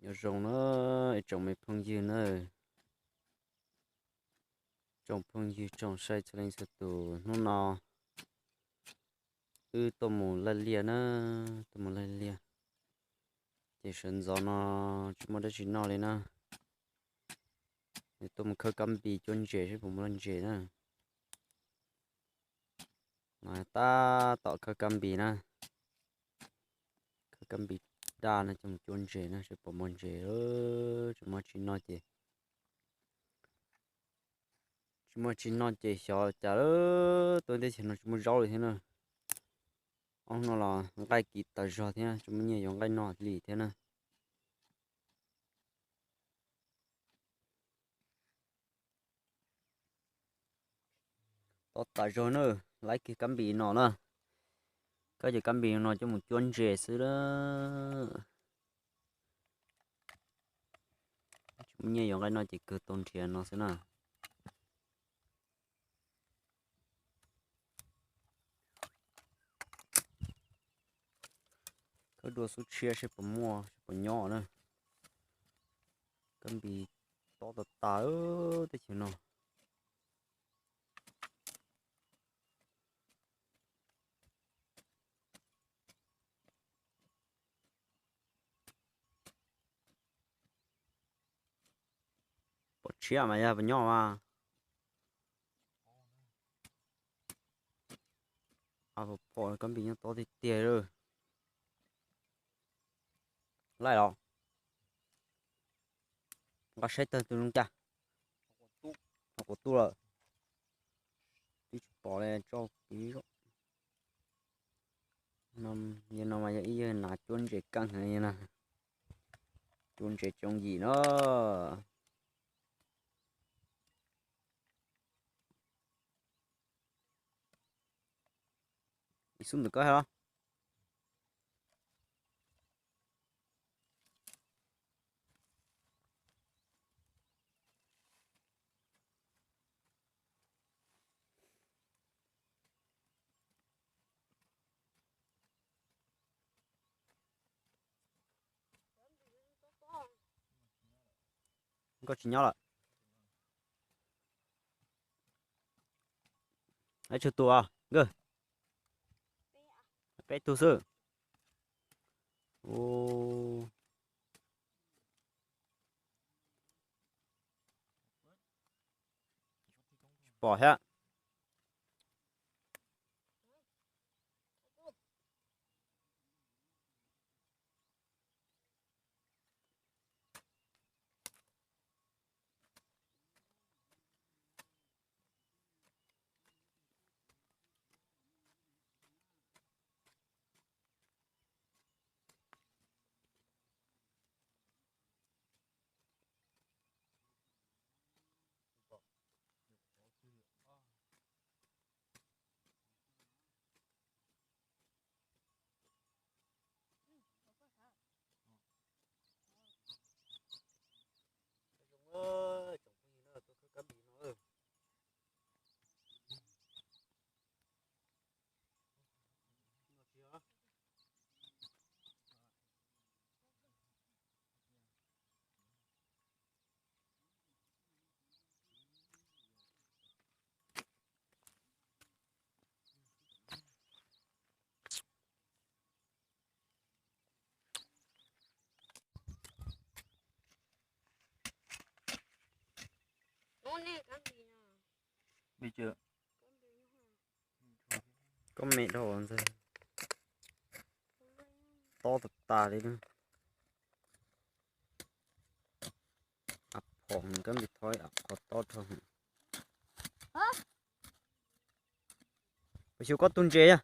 Nyob zoo na, ib tsoom me phooj ywg na, tsoom phooj ywg tsoom saib txhua leej txhua tus, hnub no wb tuaj mus laij liaj na, tuaj mus laij liaj, ces sawv ntxov no tsis muaj dab tsi noj li na, tuaj mus khawb kab npis cuab ntses seb puas muaj ntses na. Tab tom khawb kab npis na, khawb kab npis daj no coj mus cuab ntses na, seb puas muaj ntses. Tsis muaj tsis noj ces, tsis muaj tsis noj ces xyov cas lawm, tuaj teb chaws no tsis muaj zaub li thiab na. Ob hnub no los nqaij kiv tas zog thiab, tsis muaj nyiaj yuav nqaij noj li thiab na. Tob tas zog na, laib kiag kab npis no na. Kab ces kab npis no coj mus cuab ntses xwb na. Tsis muaj nyiaj yuav nqaij noj ces kawg tau nrhiav no xwb na. Khawb dua xub tshiab seb puas muaj, seb puas nyob na. Kab npis tob tas tas teb chaws no. Pom tshiab mas yog puas nyob mas. Pom kab npis nyob tob tiag tiag lawm. Laij los nqa saib tag tus zoo cas. Ho quas tuaj lawm. Twb tsis pom li, tso kiv zog. Yog no mas yog ib yawg nas cuab ntses keej heev na. Cuab ntses tsoo yim na. Ib xub ntawm koj los. Koj tsis nyob lawm. Tshuav tus nkawd, peb tug xwb. Tsis pom thiab. Koj me dhau ntag, tob tas tas li na. Phom kab npis thov qhov tob dhau. Puas xyuas koj tus ntses yog?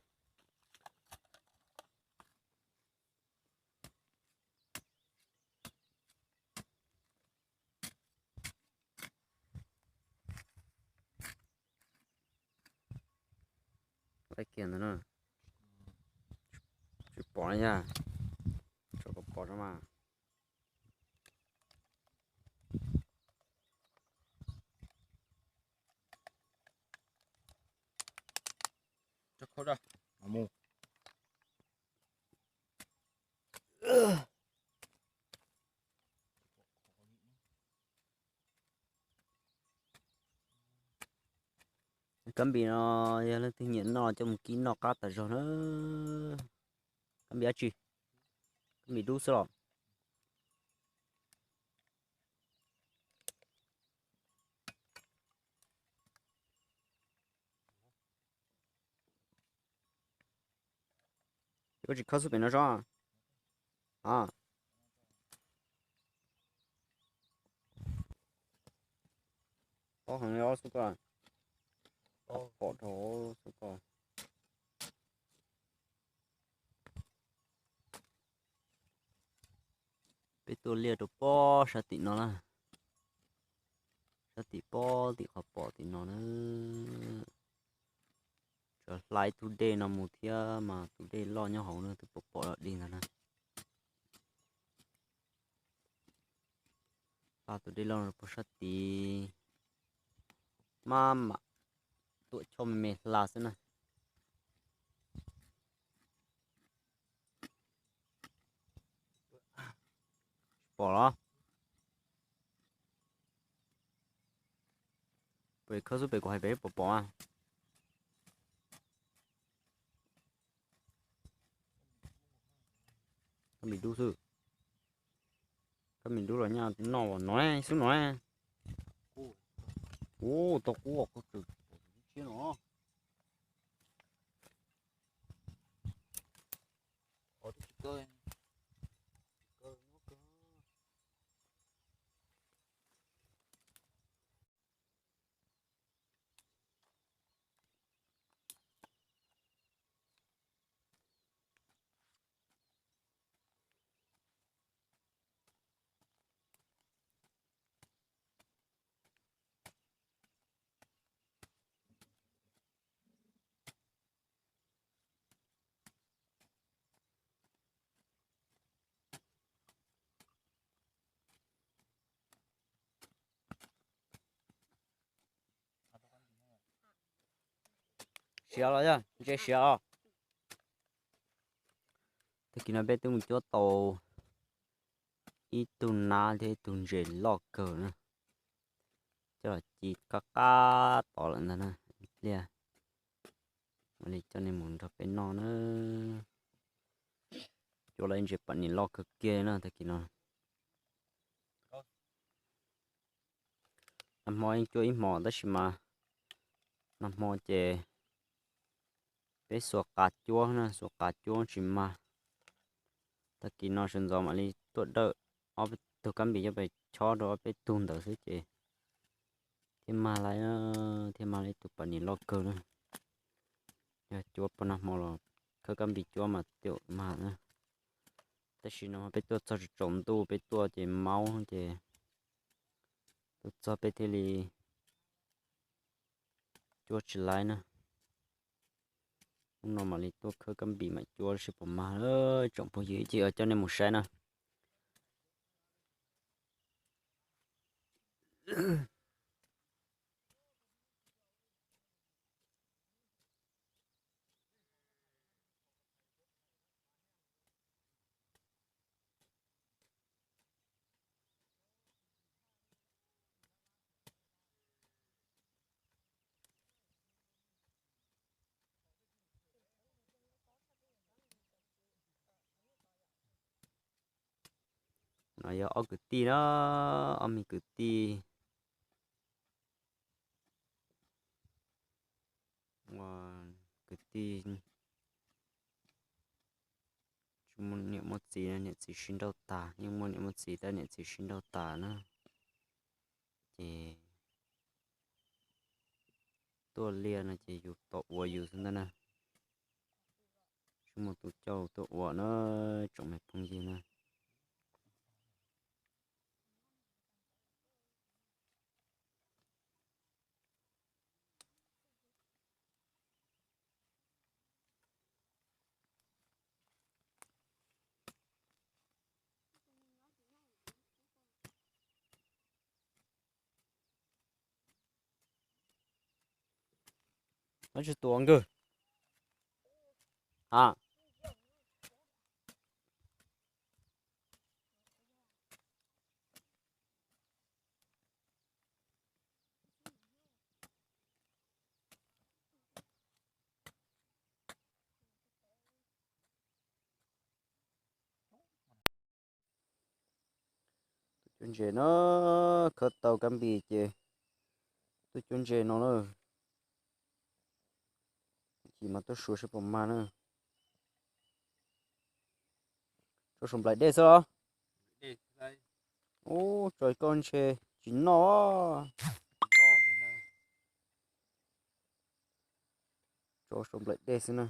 Laij kiag ntawd na. Tsis pom li yog, tso kom pom tso mas. Mus. Kab npis no yog leej twg nyiam noj coj mus kib noj qab tas zog na. Kab npis dab tsi? Kab npis dub xwb los? Koj tsis khawb xub pem no sob? A, pob heev li xwb ko. Pom dhau xwb ko. Peb tuaj liaj rau pob sab tim no na. Sab tim pob tim qhov pom tim no na. Tsuas hla ib tug dej no mus thiab mas tus dej loj nyob hauv na, twb pom pom dog dig ntag na. Hla tus dej loj rau pob sab tid, maj mam tuam choj me me hla xwb na. Tsis pom los? Pem khawb xub pem kuv hais pem pom pom. Kab npis dub xwb. Kab npis dub los nyaj noj los no xwb no. Ub, tau qub qhov tseem tshiab no. Siav los yog ntses siav os. Tag kis no peb twb mus cuab tau ib tug nab thiab ib tug ntses loj kawg na. Coj los ci qab qab tod lawm ntag na. Ib pliag mam li coj nej mus nrog peb noj na. Cuab lawm ntses pam nis loj kawg kiag na tag kis no. Nag hmo yeej cuab ib hmos tab sis mas nag hmo ces peb xuas qav cuab na, xuas qav cuab tsis mag. Tag kis no sawv ntxov mam li tuaj dawj ob peb tug kab npis coj pes chob rau ob peb tug ntawd xwb ces thiaj mag lawm, thiaj mag lawm ib tug pam nis loj kawg na. Yog cuab puag nag hmo los khawb kab npis cuab mas thiaj mag na. Tab sis no peb tuaj txog tsaus ntuj peb tuaj ces maub ces tuaj txog peb thiaj li cuab tsis laib na. Hnub no mam li tuaj khawb kab npis mam cuab seb puas mag. Tsoom phooj ywg, ib chim coj nej mus saib na. No yog ob kwv tij na, ob me kwv tij, kwv tij tsis muaj niam muaj txiv, niam txiv sib nrauj tas, yeej muaj niam muaj txiv tab niam txiv sib nrauj tas na. Ces tuaj liaj no ces yus tos ua yus xwb ntag na. Tsis muaj tus coj tuaj ua na, tsoom me phooj ywg na. Nyob tsis tuav nkawg. A, Cuab ntses na, khawb tau kab npis ces tuaj cuab ntses no na. Chim mas tuaj suav seb puas mag na. Tso saum nplaim dej xwb los? Ub, tso koj ntshe tsis noj. Tso saum nplaim dej xwb na.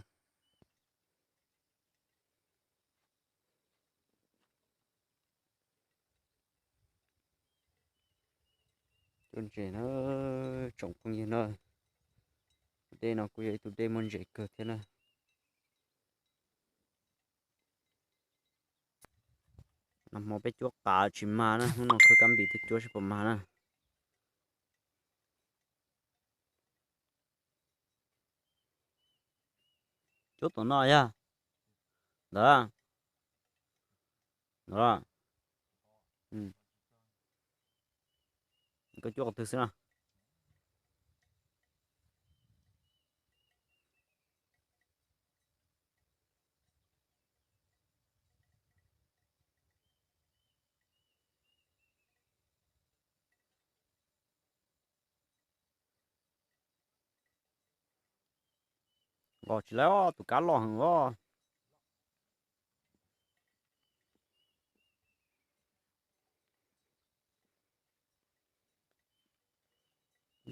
Cuab ntses na, tsoom phooj ywg na. Tus dej no kuj yog ib tug dej muaj ntses kawg thiab na. Nag hmo peb cuab qav tsis mag na, hnub no khawb kab npis tuaj cuab seb puas mag na. Cuab tom no yog. Ntawd. Ntawd. Koj cuab qhov twg xwb na? Los tsis laiv os, tus kab loj heev os.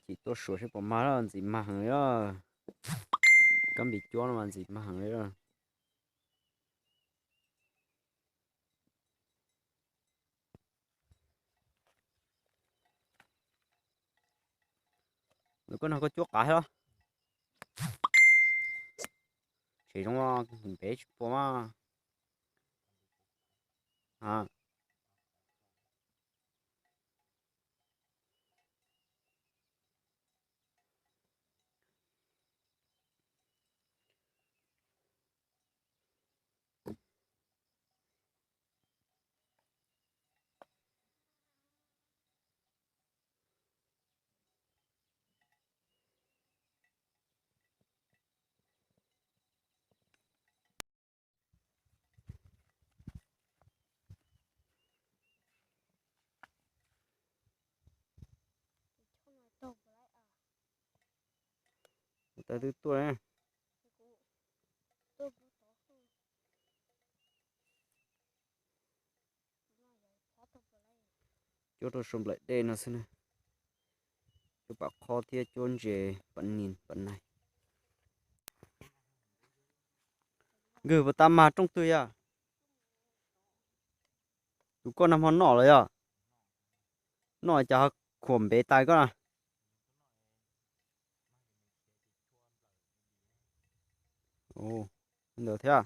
Chim tuaj suav seb puas mag, ntxim mag heev li. Kab npis cuab no mas ntxim mag heev li. Koj no koj cuab qav thiab los? Tseem zoo, npev tsis pua mas. Ua tas twb tuaj. Cuab rau saum nplaim dej no xwb na. Cuab pam qhob thiab cuab ntses pam nis pam nais. Nkawg puas tas mag rooj twg yog? Tus koj nag hmo noj lawm yog? Noj cas ho khuam npev tas koj na? Ntawd thiab.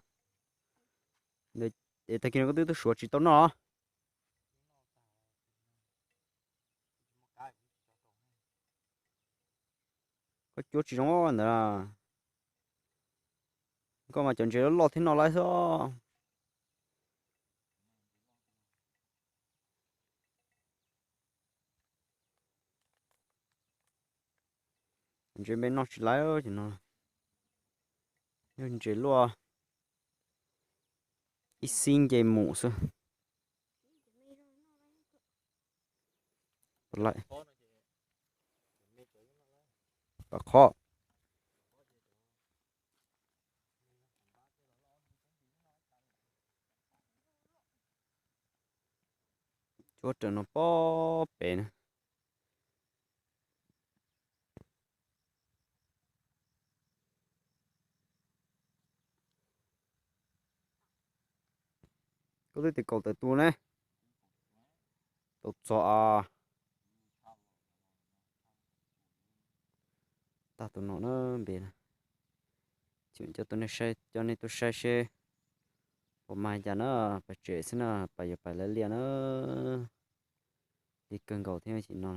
Es tag kis no koj twb twb suav tsis tau noj los? Koj cuab tsis zoo ntawd. Koj mas cov ntses loj loj thiab noj laib xwb. Ntses me noj tsis laib ces no. Yog ntses luaj ib xib nce mus xwb. Pam qhob. Cuab raws no pob pem na. Koj twb tias kaum tawm tus ne. Tau txog. Tag tus no na npe na. Coj nej tuaj saib seb puas mag cas na, pais tsem xwb na, pais yuav pais lav liaj na. Lig kawg nkaus thiab no.